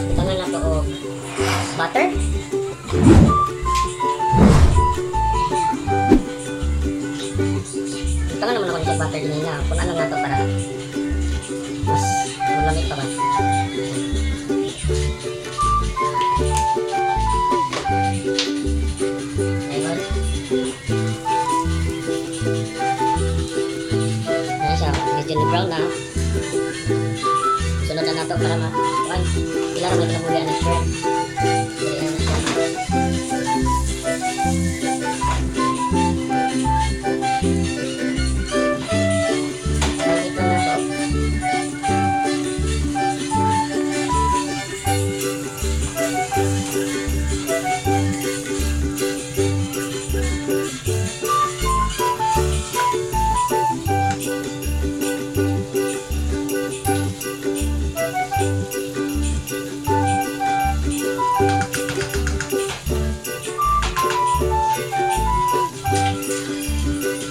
Butangan nato og butter. Butangan naman ako siya butter din na. Kung ano nato para mas malamig pa ba. Ayun. Ayan siya, medyo ni brown na. Sunod na nato para ma kuan. Pila ra man kinabuhi ang shrimp. Dali na siya. Ito na to.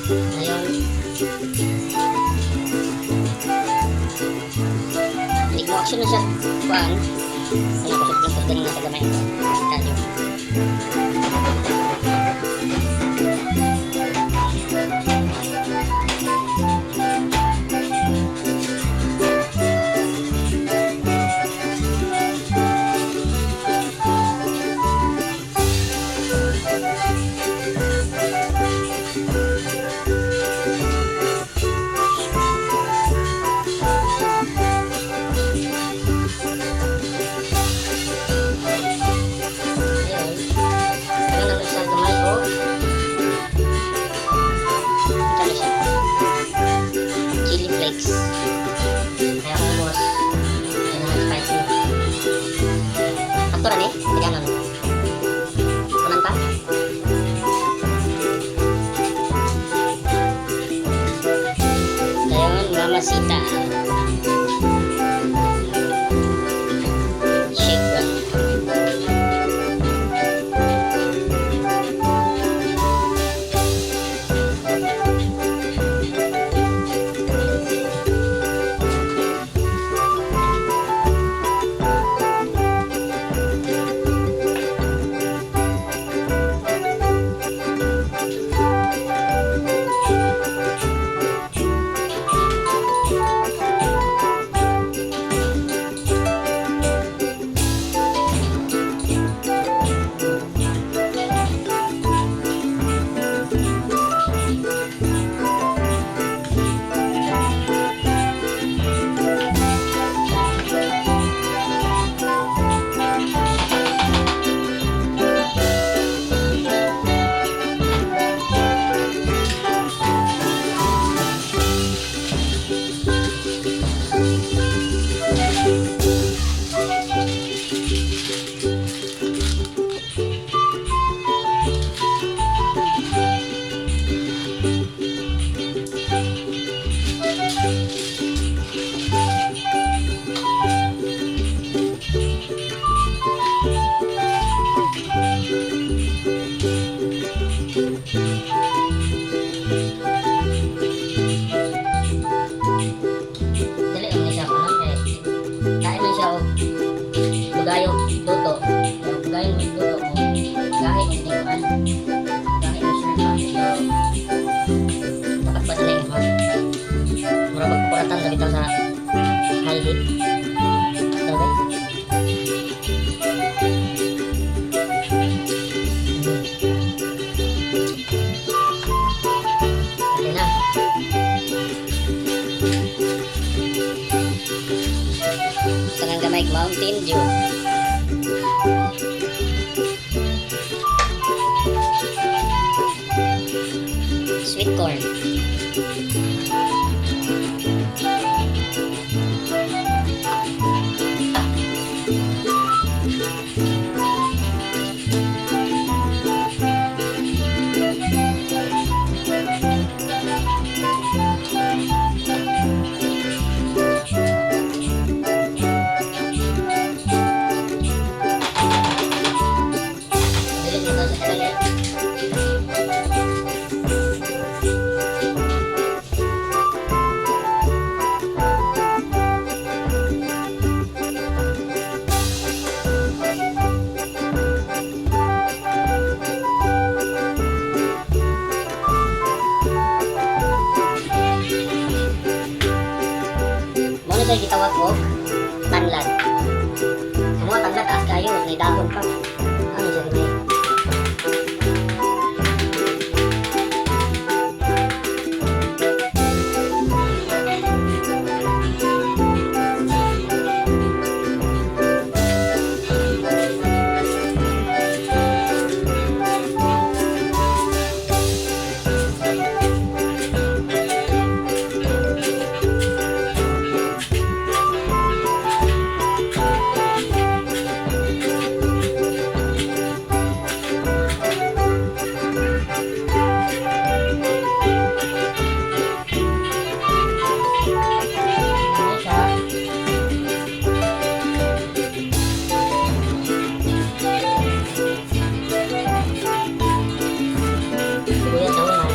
Ngayon, hindi mo action na siya. Kuan. Ano ko sa ganun na sa gamay ko. Tayo. Ayun. Ano na siya gamay ko. Ito na siya. Chili flakes. Kaya hummus. Kailangan spicy. Sakto ra ni? Tiganon. Kunan pa? Dayon, Mamacita. Shake well. Dali lang siya ano eh. Kain man siya og bugayong luto. Pero bugayong luto mo. Gahi mo din kuan. Gahi mo shrimp pa. So, dapat ba sila yung mura magkukuratan sa bitaw sa high heat. Sabi? Okay na. Tangang gamay Mountain Dew. Sweet corn. Dili mo na sa dali. Mao na siya gitawag og tanlad. Sa mga tanlad, taas kayo, may dahon pa. Ano siya gamay? Ano siya? Sibuyas na unan.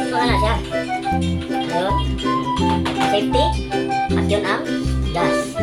So ano siya? Ayun. Safety. At yun ang gas.